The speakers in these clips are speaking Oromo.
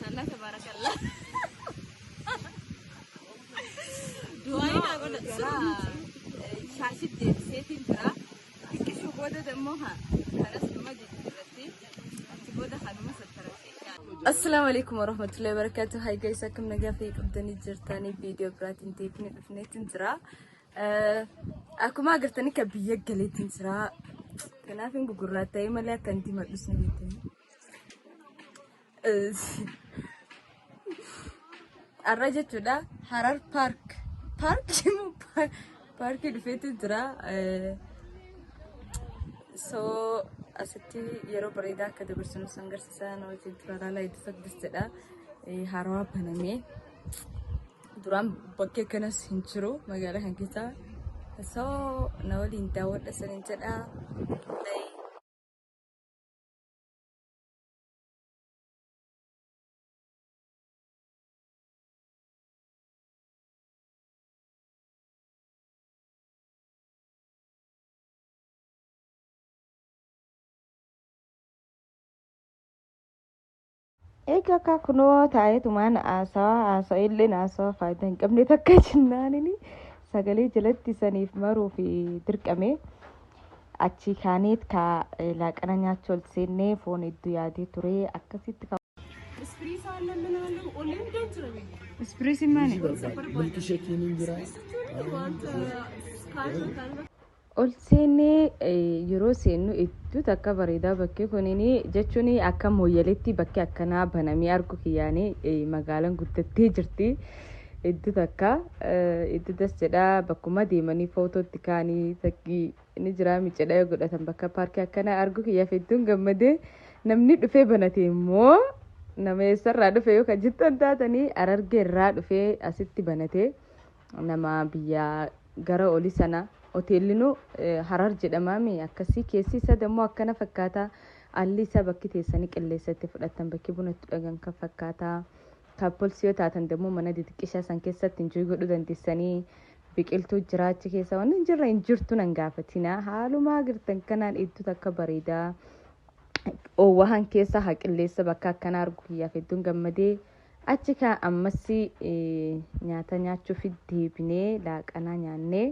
Maashaallah tabarakallah. Du'aayi naa godha. Gara shaashitti deebiseetiin jira. Xiqqishuu booda immoo kanas numa jijjiirratti. Achi booda kanuma sattaratti. Assalaamu alaikum warahmatullahi wabarakatuh. Hi guys, akkam nagaa fi qabdanii jirtanii viidiyoo biraatiin deebinee dhufneetiin jira. Akkuma agartanii kan biyya galeetiin jira. Kanaaf hin gugurraatta'ee malee akka hin dimadhus ni beektanii. Har'a jechuudha Harar Park. Paarkii moo paarkii dhufeetu jira. So asitti yeroo bareedaa akka dabarsinu san agarsiisa. Na wajjin tura ilaalaa itti takkas jedha. Haarawaa banamee duraan bakkee akkanas hin jiru magaalaa kan keessa. So na waliin daawwadha sanin jedha. Egaa akka kunoo taa'eetumaan haasawaa haasawaa illeen haasawaa faayidaa hin qabne takka jennaanini sagalee jalatti saniif maruuf dirqame. Achi kaaneet ka laaqana nyaachuu ol seennee foon hedduu yaadee ture akkasitti ka. Ispiriisiin maali? Milkisheekiin hin jira. Ol seennee yeroo seennu hedduu takka bareedaa bakkee kunini jechuun akka mooyyaleetti bakki akkanaa banamee argu kiyyaanii magaalaan guddattee jirti. Hedduu takka hedduu das jedhaa bakkuma deemanii footootti kaanii takkii ni jira micidha yoo godhatan bakka paarkii akkanaa argu kiyyaaf hedduun gammadee namni dhufee banate immoo nama eessarraa dhufe yoo kan jettan taatanii Harargee irraa dhufee asitti banate nama biyya gara olii sana hoteellinuu Harar jedhamaami akkasii keessi isaa dammoo akkana fakkaata alli isaa bakki teessanii qilleessa itti fudhatan bakki buna itti dhagan kan fakkaata couples yoo taatan dammoo mana xixiqqishaa san keessatti enjoy godhuu dandeessanii biqiltuu jiraachi keessa wanni hin jirre hin jirtu nan gaafatina haalumaa agartan kanaan hedduu takka bareedaa oowwahan keessa haa qilleessa bakka akkanaa argu kiyyaaf hedduun gammadee achi kaa ammas nyaata nyaachuuf deebinee laaqanaa nyaannee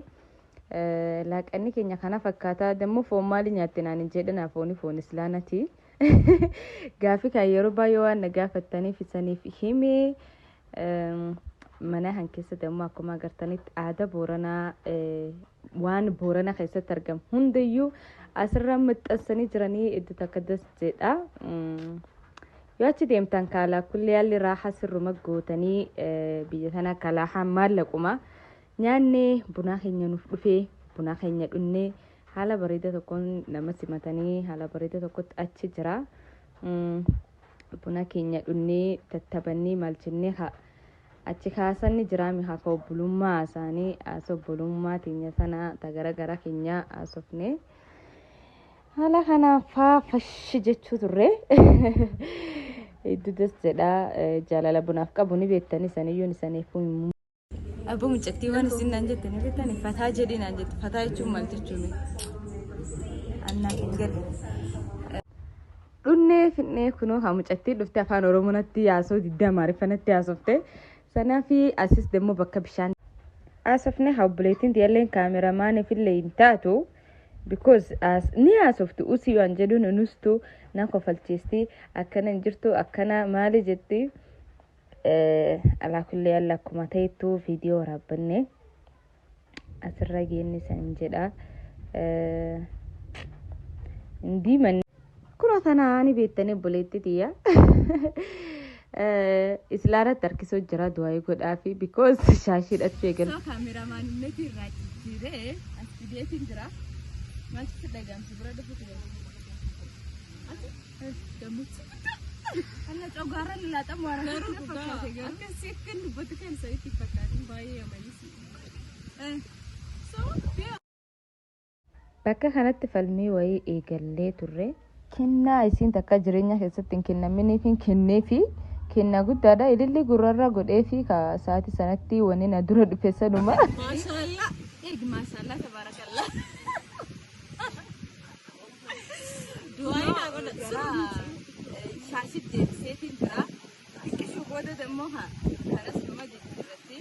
laaqanni keenya kana fakkaata dammoo foon maali nyaatte naan hin jedhina fooni foon islaanati gaafii kan yeroo baay'ee waan na gaafattaniif isaniif himee mana kan keessa dammoo akkuma agartanitti aadaa Booranaa waan Boorana keessatti argamu hundayyuu asirra maxxansanii jiranii iddoo takka das jedha. Yoo achi deemtan kaalaa kullee haalli raahaa sirruma gootanii biyya tana kalaahaa maallaquma nyaannee bunaa keenya nuuf dhufee bunaa keenya dhunnee haala bareeda tokkoon nama simatanii haala bareeda tokkotti achi jira. Buna keenya dhunnee tattabannee maal jennee haa achi kaasanni jiraami haa ka obbolummaa isaanii haasa obbolummaa teenya sana ta gara gara keenya haasofne. Haala kanaan faa fashi jechuu turre. Hedduu das jedha jaalala bunaaf qabu ni beektani saniyyuun isaniifuu hin Abbo mucattii waan isin naan jette ni beektani fataa jedhii naan jette fataa jechuun maal jechuun annaaf hin galle. Dhunnee finnee kunoo haa mucattii dhufte afaan Oromoo natti yaasoo didda Amaariffa natti haasofte. Sanaafi asis demmoo bakka bishaan haasofne haa obboleettiin tiyyalleen kaameramaaniif illee hin taatu. Because as ni haasofti usii waan jedhuun nustu na kofalchiisti akkana hin jirtu akkana maali jetti. Alaa kullee alla akkuma ta'ettu viidiyoo waraabbanne asirra geenne san jedha. Hin diimanne. Kuna tanaa ni beektanii obboleetti tiyya. Islaaratti harkisoo jira du'aayii godhaafi because shaashii hidhachuu eegalu. So kaameramaanummeetii irraa jijjiiree as fideetiin jira. Maaltu si dhaga'amsi bira dhufu ture? Gammachuu guddaa. Alla cogaarra lallaaxamu waan Garuu akkasii dhugaa fakkaate garuu. akkasii akka inni dubbatu kan sanitti fakkaatin baay'ee amanisi. So yeah. Bakka kanatti falmii wayii eegallee turre. Kennaa isiin takka jireenya keessatti hin kennaminiif hin kenneefi kennaa guddaadha. Ililli gurrarra godheefi ka sa'aatii sanatti wanni na dura dhufe sanuma. Maashaallah. Eegi maashaallah tabarakallah. Du'aayi naa godha. Gara shaashitti deebiseetiin jira. Booda immoo kanas numa jijjiirratti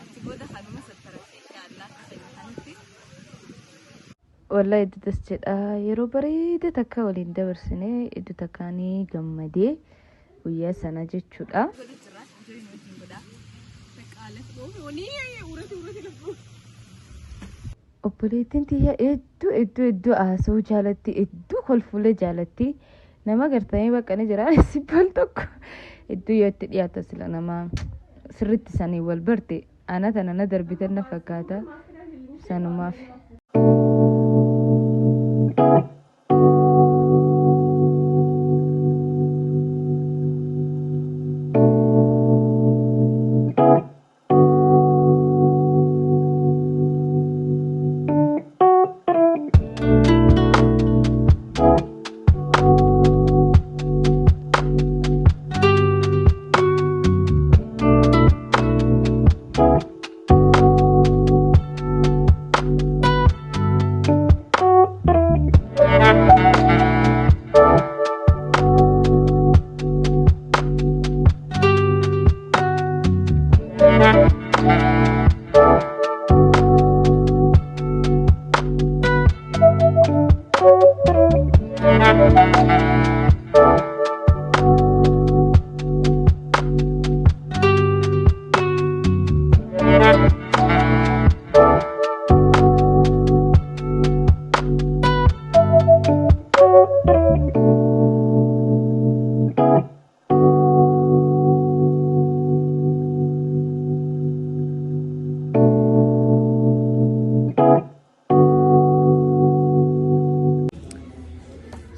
achi booda kanuma sattaratti inshaallah kanatti. Wallahi hedduu das jedha. Yeroo bareeda takka waliin dabarsine, hedduu takkaanii gammadee guyyaa sana jechuudha. Godhu jira. Join wajjin godhaa. Obboleettiin tiyya hedduu hedduu hedduu haasa'uu jaalatti, hedduu kolfuulee jaalatti. Nama gartanii bakka ni jira sibbal tokko hedduu yoo itti dhiyaata sila nama sirriitti sanii wal barte ana tana na darbitan na fakkaata sanumaaf.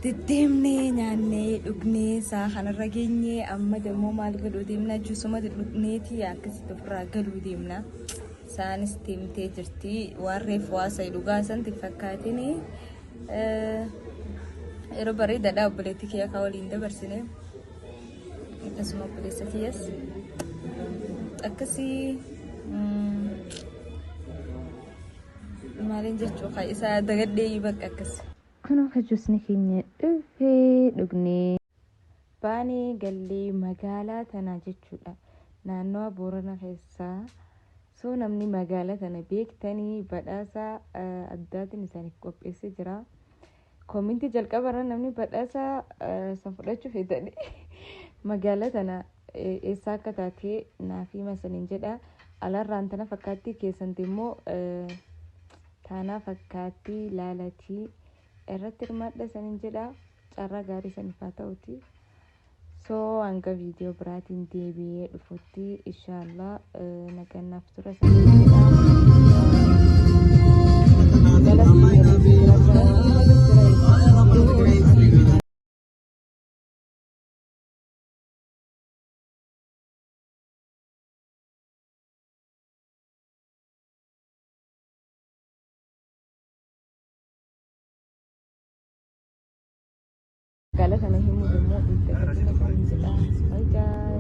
Deddeemnee nyaannee dhugnee isaa kanarra geenyee amma immoo maal godhuu deemna? Juusuma dhugneeti akkasitti ofirraa galuu deemna. Isaanis deemtee jirti. Waan reefu haasa'e dhugaa sanatti fakkaatin yeroo bareedaadha obboleettii kiyya akka waliin dabarsine. Akkasuma obboleessa kiyyas akkasii maaliin jechuu isaa dagadhee bakka akkas. Kunoo ka juusni keenya dhufee dhugnee baanee gallee magaalaa tana jechuudha. Naannawa Boorana keessaa soo namni magaalaa tana beektanii badhaasa addaatiin isaaniif qopheessee jira. Koomintii jalqabarra namni badhaasa san fudhachuu fedhani magaalaa tana eessaa akka taate naaf hima saniin jedha. Alarraan tana fakkaattii, keessanti immoo taanaa fakkaattii laalatii irratti hirmaadha saniin jedha. Carraa gaarii saniif haa ta'uti. So hanga viidiyoo biraatiin deebi'ee dhufutti inshaallah nagaan naaf tura saniin jedha. Magaalaa kana himuu immoo itti jedha. Bye guys.